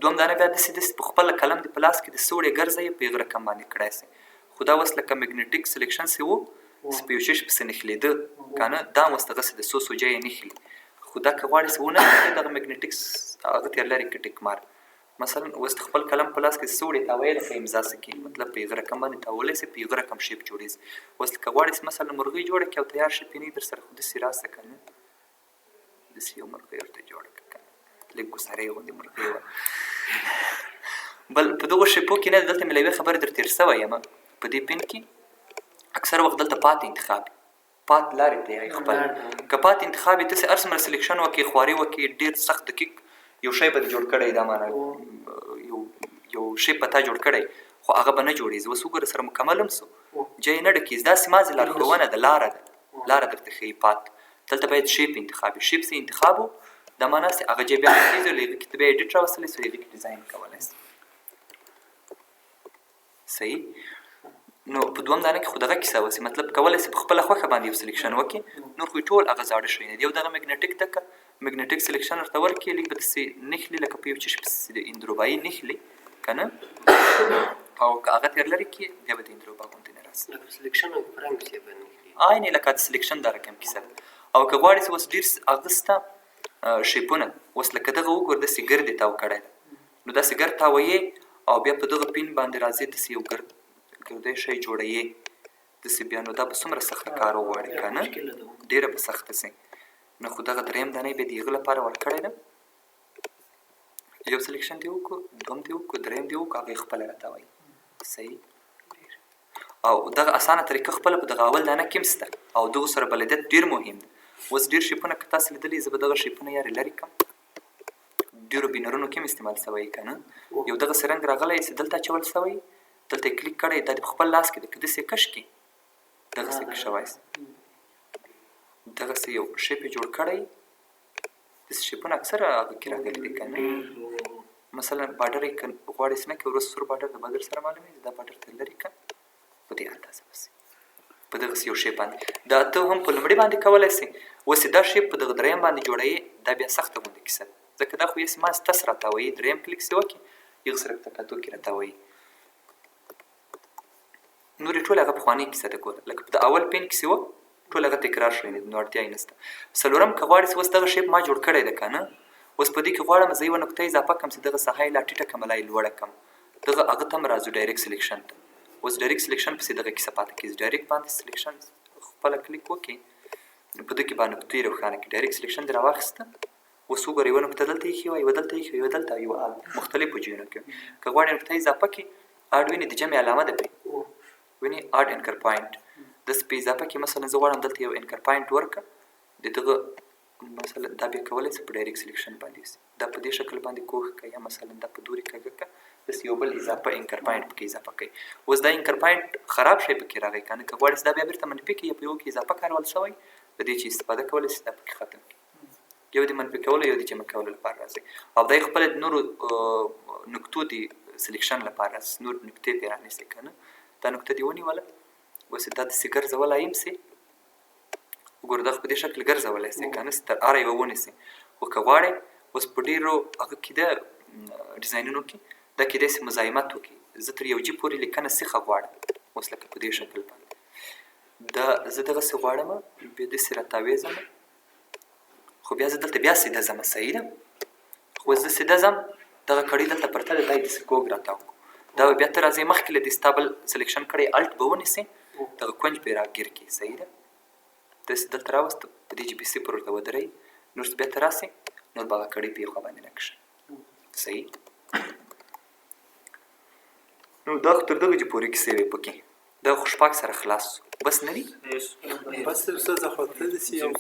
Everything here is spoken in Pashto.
دوم دانه بیا داسې داسې په خپله قلم دې په لاس کې د سوړې ګرځوي، په هغه رقم باندې کړای سي. خو دا اوس لکه میګنیټیک سلیکشن سي وو، چې په یو شي پسې نښلېده که نه، دا هم اوس دغسې د څو څو جایې نښلي. خو دا که غواړې چې ونه نښلي، دغه میګنیټیک هغه ترې لرې کړه ټیک مار. مثلا اوس د خپل قلم په لاس کې سوړې تاویې لکه امضا سي کې، مطلب په هغه رقم باندې تاولی سي، په هغه رقم شیپ جوړېږي. اوس که غواړې چې مثلا مرغۍ جوړه کړې او تیار شیپ یې نه در سره، خو داسې راسه که نه، داسې یو مرغۍ ورته جوړه کړه که نه، لږ ګوسارې غوندې مرغۍ وه. بل په دغو شیپو کې نه، دلته مې له یوې خبرې در تېر شوی یم. په دې پین کې اکثر وخت دلته پاتې انتخاب پات لارې ته یې خپل که پات انتخاب یې، تاسې هر څومره سلیکشن وکړئ، خواري وکړئ، ډېر سخت دقیق یو شی به دې جوړ کړی، دا معنا یو یو شی په تا جوړ کړی، خو هغه به نه جوړېږي. اوس وګوره، سره مکمل هم سو، جای یې نه ډکېږي. داسې مازې لارښوونه ده، لاره ده، لاره درته ښیي. پات دلته باید شیپ انتخاب وي. شیپ چې انتخاب و، دا معنا چې هغه جای بیا ډکېږي، له هغه کې ته بیا ایډیټ راوستلی سي، هغه کې ډیزاین کولی سي. صحیح. نو په دوم دانه کې خو دغه کیسه وسي، مطلب کولی سي په خپله خوښه باندې یو سلیکشن وکړي. نور خو یې ټول هغه زاړه شیونه دي. یو دغه میګنیټیک ده، که میګنیټیک سلیکشن ورته ورکړي، لږ به داسې نښلي، لکه په یو چیش پسې د اندروبایي نښلي که نه، او که هغه تېر لرې کړي، بیا به د اندروبا غوندې نه راسي. لکه سلیکشن او رنګ چې باندې. عین لکه د سلیکشن دا رقم کیسه ده. او که غواړې چې اوس ډېر هغه سته شیپونه، اوس لکه دغه وګوره، داسې ګرد یې تاو کړی ده. نو داسې ګرد تاویې او بیا په دغه پین باندې راځې، داسې یو ګرد ګردی شی جوړوي داسې. بیا نو دا به څومره سخته کار وغواړي که نه، ډېره به سخته سي. نو خو دغه دریم دانه یې بیا د هغه لپاره ورکړی ده. یو سلیکشن دې وکړو، دوم دې وکړو، دریم دې وکړو، هغه یې خپله راته وایي. صحیح. او دغه اسانه طریقه خپله په دغه اول دانه کې هم سته، او دغو سره بلدیت ډېر مهم دی. اوس ډېر شیپونه که تاسې لیدلي، زه به دغه شیپونه یارې لرې کړم. ډېرو بینرونو کې هم استعمال سوی که نه. یو دغسې رنګ راغلی چې دلته اچول سوی، دلته یې کلیک کړی، دا د په خپل لاس کې ده، که داسې یې کش کړي، دغسې کشوای سي. دغسې یو شیپ یې جوړ کړی. داسې شیپونه اکثره هغه کې راغلي دي که نه. مثلا بارډر یې که غواړې چې نه کړې، وروسته سور بارډر د بادر سره معلومېږي، دا بارډر ته لرې کړه په دې اندازه بس. په دغسې یو شیپ باندې دا ته هم په لومړي باندې کولی سې. اوس چې دا شیپ په دغه دریم باندې جوړوې، دا بیا سخته غوندې کیسه ده، ځکه دا خو یې ما تس راتاویي. دریم کلیک سې وکړي، هغه سره په کتو کې راتاویي. نور یې ټول هغه پخوانۍ کیسه ده. ګوره، لکه په د اول پین کیسې وه، ټول هغه تکرار شوی دی، نو اړتیا یې نشته. څلورم که غواړې چې اوس دغه شیپ ما جوړ کړی ده که نه، اوس په دې کې غواړم زه یوه نقطه اضافه کړم چې دغه ساحه یې لا ټیټه کړم، لا یې لوړه کړم، دغه هغه ته هم راځو، ډایرکټ سلیکشن ته. اوس ډایرکټ سلیکشن پسې دغه کیسه پاتې کېږي. ډایرکټ باندې سلیکشن خپله کلیک وکړي، په دې کې به نقطې روښانه کړي. ډایرکټ سلیکشن دې راواخیسته. اوس وګوره، یوه نقطه دلته ایښې وه، یوه دلته ایښې وه، یوه دلته، یوه هلته، مختلفو ځایونو کې. که غواړې نقطه اضافه کړي، اډ وینې، د جمع علامه ده پرې وینې، اډ انکر پوینټ داسې په اضافه کې. مثلا زه غواړم دلته یو انکر پوینټ ورکړم د دغه. مثلا دا بیا کولی سي په ډایرکټ سلیکشن باندې وسي، دا په دې شکل باندې کوښښ کوي، یا مثلا دا په دورې کږه کړه، داسې یو بل اضافه انکر پوینټ پکې اضافه کوي. اوس دا انکر پوینټ خراب شی پکې راغی که نه، که غواړې چې دا بیا بېرته منفي کړي، یا په یو کې اضافه کارول سوی، د دې چې استفاده کولی سي، دا پکې ختم کړي. یو د منفي کولو، یو د جمع کولو لپاره راځي، او دا یې خپله د نورو نقطو د سلیکشن لپاره راځي. نور نقطې پرې رانیسي که نه. دا نقطه دې ونیوله، اوس دا داسې ګرځولی هم سي. وګوره، دا خو په دې شکل ګرځولی سي که نه، چې تر اره یوه ونیسي. خو که غواړې اوس په ډېرو هغه کې ده ډیزاینونو کې دا کېدای سي مزاحمت وکړي. زه تر یو جي پورې لیکنه سیخه غواړم. اوس لکه په دې شکل باندې دا زه دغسې غواړم، بیا داسې راتاوېږم، خو بیا زه دلته بیا سیده ځم. صحیح ده. خو زه سیده ځم، دغه کړۍ دلته پرته ده، دا یې داسې کوږ راتاو کړو. دا به بیا ته راځې، مخکې له دې ستا بل سلیکشن کړی، الټ به ونیسې، دغه کونج به یې راګیر کړي. صحیح ده. داسې دلته راوسته، په دې چې بي صفر ورته ودروي، نور چې بیا ته راسې، نور به هغه کړۍ په یو خوا باندې نه کښه. صحیح. نو دا خو تر دغه چې پورې کیسې وې پکې، دا خو شپږ سره خلاص سو، بس نه دي. بس استاد، خو ته داسې یو